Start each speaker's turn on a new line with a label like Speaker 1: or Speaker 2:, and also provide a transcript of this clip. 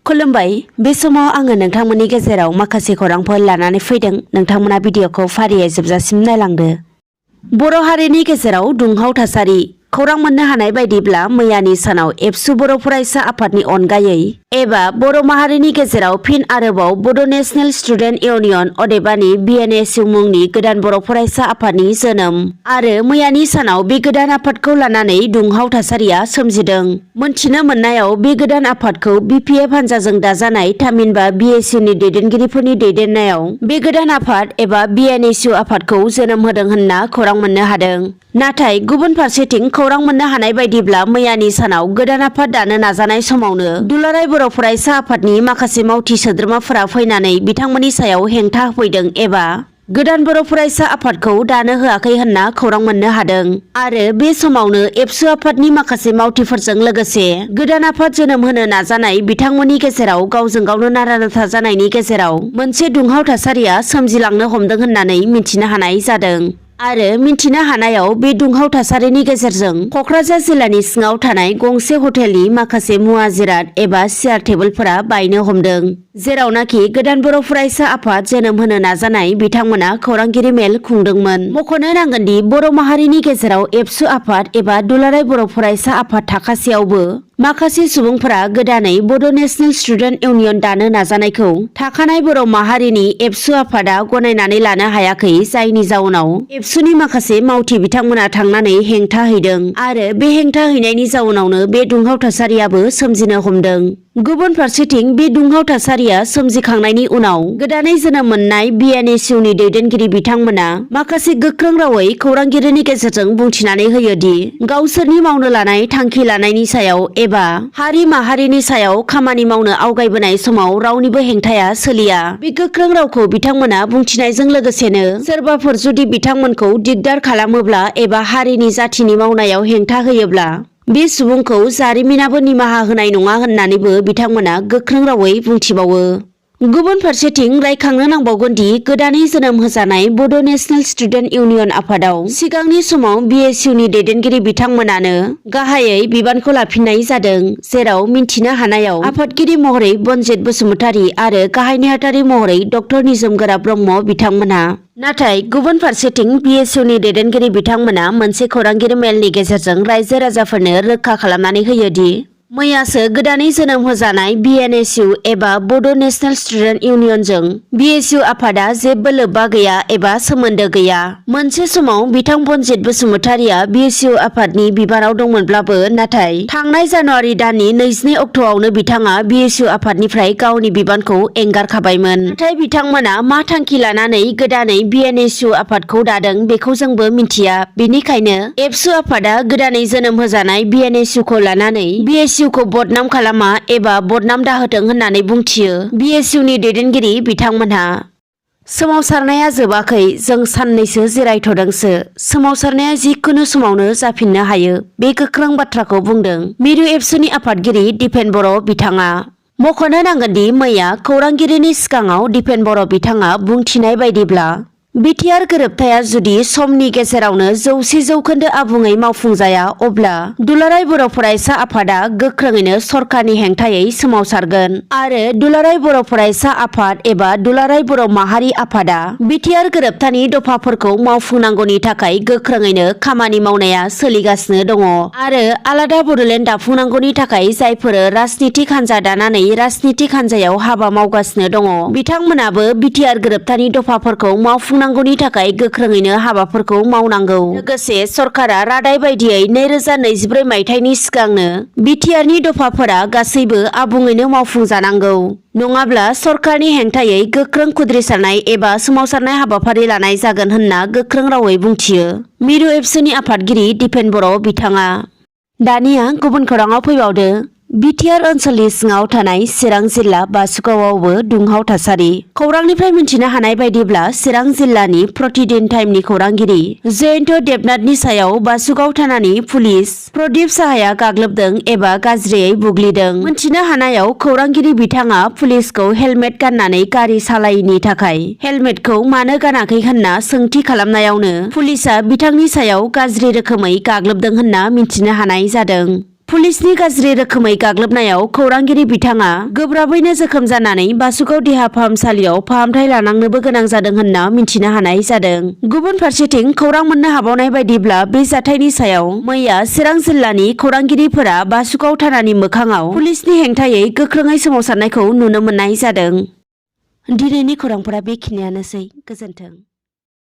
Speaker 1: खुलुमबाय बे समाव आङो नोंथांमोननि गेजेराव माखासे खौरांफोर लानानै फैदों। नोंथांमोना भिडिअखौ फारियै जोबजासिम नायलांदो। बर' हारिनि गेजेराव दुंहाव थासारि खौरां मोननो हानाय बायदिब्ला मैयानि सानाव एबसु बर' फरायसा आफादनि अनगायै एबा बर' माहारिनि गेजेराव फिन आरोबाव बड' नेशनेल स्टुडेन्ट इउनियन अदेबानि BNSU मुंनि गोदान बर' फरायसा आफादनि जोनोम आरो मैयानि सानाव बे गोदान आफादखौ लानानै दुंहाव थासारिया सोमजिदों। मोनथिनो मोननायाव बे गोदान आफादखौ BPF हानजाजों दाजानाय थामहिनबा BSUनि दैदेनगिरिफोरनि दैदेननायाव बे गोदान आफाद एबा BNSU आफादखौ जोनोम होदों होनना खौरां मोननो हादों। नाथाय गुबुन फारसेथिं खौरां मोननो हानाय बायदिब्ला मैयानि सानाव गोदान आफाद दानो नाजानाय समावनो दुलाराय बर' फरायसा आफादनि माखासे मावथि सोद्रोमाफोरा फैनानै बिथांमोननि सायाव हेंथा होफैदों एबा गोदान बर' फरायसा आफादखौ दानो होआखै होनना खौरां मोननो हादों आरो बे समावनो एबसु आफादनि माखासे मावथिफोरजों लोगोसे गोदान आफाद जोनोम होनो नाजानाय बिथांमोननि गेजेराव गावजों गावनो नारा नाथा जानायनि गेजेराव मोनसे दुंहाव थासारिया सोमजिलांनो हमदों होननानै मिथिनो हानाय जादों। आरो मिथिनो हानायाव बे दुंहाव थासारिनि गेजेरजों कक्राझार जिल्लानि सिङाव थानाय गंसे हटेलनि माखासे मुवा जिराद एबा सियार टेबोलफोरा बायनो हमदों। जेरावनाखि गोदान बर' फरायसा आफाद जोनोम होनो नाजानाय बिथांमोना खौरांगिरि मेल खुंदोंमोन। मख'नो नांगोनदि बर' माहारिनि गेजेराव एबसु आफाद एबा दुलाराय बर' फरायसा आफाद थाखासेयावबो माखासे सुबुंफोरा गोदानै बड' नेशनेल स्टुडेन्ट इउनियन दानो नाजानायखौ थाखानाय बर' माहारिनि एबसु आफादा गनायनानै लानो हायाखै, जायनि जाउनाव एबसुनि माखासे मावथि बिथांमोना थांनानै हेंथा हैदों आरो बे हेंथा हैनायनि जाउनावनो बे दुंहाव थासारियाबो सोमजिनो हमदों। गुबुन फारसेथिं बे दुंहाव थासारिया सोमजिखांनायनि उनाव गोदानै जोनोम मोननाय BNSUनि दैदेनगिरि बिथांमोना माखासे गोख्रों रावै खौरांगिरिनि गेजेरजों बुंथिनानै होयोदि गावसोरनि मावनो लानाय थांखि लानायनि सायाव एबा हारि माहारिनि सायाव खामानि मावनो आवगायबोनाय समाव रावनिबो हेंथाया सोलिया। बे गोख्रों रावखौ बिथांमोना बुंथिनायजों लोगोसेनो सोरबाफोर जुदि बिथांमोनखौ दिगदार खालामोब्ला एबा हारिनि जाथिनि मावनायाव हेंथा होयोब्ला बे सुबुंखौ जारिमिनाबो निमाहा होनाय नङा होननानैबो बिथांमोना गोख्रों रावै बुंथिबावो। गुबुन फारसेथिं रायखांनो नांबावगोनदि गोदानै जोनोम होजानाय बड' नेशनेल स्टुडेन्ट इउनियन आफादाव सिगांनि समाव BSUनि दैदेनगिरि बिथांमोनानो गाहायै बिबानखौ लाफिननाय जादों। जेराव मिन्थिनो हानायाव आफादगिरि महरै बनजित बसुमतारी आरो गाहाय नेहाथारि महरै डक्टर निजोम गोरा ब्रह्म बिथांमोना। नाथाय गुबुन फारसेथिं BSUनि दैदेनगिरि बिथांमोना मोनसे खौरांगिरि मेलनि गेजेरजों रायजो राजाफोरनो रोखा खालामनानै होयोदि मैयासो गोदानै जोनोम होजानाय BNSU एबा बड' नेशनेल स्टुडेन्ट इउनियनजों BSU आफादा जेबो लोब्बा गैया एबा सोमोन्दो गैया। मोनसे समाव बिथां बनजित बसुमतारीया BSU आफादनि बिबानाव दंमोनब्लाबो नाथाय थांनाय जानुवारि दाननि 22 अक्ट'आवनो बिथाङा BSU आफादनिफ्राय गावनि बिबानखौ एंगारखाबायमोन। नाथाय बिथांमोना मा थांखि लानानै गोदानै BNSU आफादखौ दादों बेखौ जोंबो मिथिया। बेनिखायनो एबसु आफादा गोदानै जोनोम होजानाय BNSUखौ लानानै BSUखौ बदनाम खालामा एबा बदनाम दाहोथों होननानै बुंथियो BSUनि दैदेनगिरि बिथांमोनहा। सोमावसारनाया जोबाखै, जों साननैसो जिरायथ'दोंसो। सोमावसारनाया जिखुनु समावनो जाफिननो हायो, बे गोख्रों बाथ्राखौ बुंदों मिरु एबसुनि आफादगिरि दिपेन बर' बिथाङा। मख'नो नांगोनदि मैया खौरांगिरिनि सिगाङाव दिपेन बर' बिथाङा बुंथिनाय बायदिब्ला बिटिआर गोरोबथाया जुदि समनि गेजेरावनो 100% आबुङै मावफुंजाया अब्ला दुलाराय बर' फरायसा आफादा गोख्रोङैनो सरकारनि हेंथायै सोमावसारगोन आरो दुलाराय बर' फरायसा आफाद एबा दुलाराय बर' माहारि आफादा बिटिआर गोरोबथानि दफाफोरखौ मावफुंनांगौनि थाखाय गोख्रोङैनो खामानि मावनाया सोलिगासिनो दङ आरो आलादा बड'लेण्ड दाफुंनांगौनि थाखाय जायफोर राजनितिक हान्जा दानानै राजनितिक हान्जायाव हाबा मावगासिनो दङ बिथांमोनाबो बिटिआर गोरोबथानि दफाफोरखौ मावफुंनांगौनि थाखाय गोख्रोङैनो हाबाफोरखौ मावनांगौ। लोगोसे सरकारा रादाय बायदियै 2024 मायथाइनि सिगांनो बिटिआरनि दफाफोरा गासैबो आबुङैनो मावफुंजानांगौ। नङाब्ला सरकारनि हेंथायै गोख्रों खुद्रिसारनाय एबा सोमावसारनाय हाबाफारि लानाय जागोन होनना गोख्रों रावै बुंथियो मिरु एबसुनि आफादगिरि दिपेन बर' बिथाङा। दानिया गुबुन खौराङाव फैबावदो। बिटिआर ओनसोलनि सिङाव थानाय चिरां जिल्ला बासुगावआवबो दुंहाव थासारि। खौरांनिफ्राय मिथिनो हानाय बायदिब्ला चिरां जिल्लानि प्रतिदिन टाइमनि खौरांगिरि जयन्त देबनाथनि सायाव बासुगाव थानानि पुलिस प्रदीप साहाया गाग्लोबदों एबा गाज्रियै बुग्लिदों। मिथिनो हानायाव खौरांगिरि बिथाङा पुलिसखौ हेलमेट गाननानै गारि सालायैनि थाखाय हेलमेटखौ मानो गानाखै होनना सोंथि खालामनायावनो पुलिसआ बिथांनि सायाव गाज्रि रोखोमै गाग्लोबदों होनना मिथिनो हानाय जादों। पुलिसनि गाज्रि रोखोमै गाग्लोबनायाव खौरांगिरि बिथाङा गोब्राबैनो जोखोम जानानै बासुगाव देहा फाहामसालियाव फाहामथाय लानांनोबो गोनां जादों होनना मिथिनो हानाय जादों। गुबुन फारसेथिं खौरां मोननो हाबावनाय बायदिब्ला बे जाथायनि सायाव मैया चिरां जिल्लानि खौरांगिरिफोरा बासुगाव थानानि मोखाङाव पुलिसनि हेंथायै गोख्रोङै सोमावसारनायखौ नुनो मोननाय जादों। दिनैनि खौरांफोरा बेखिनियानोसै। गोजोन्थों।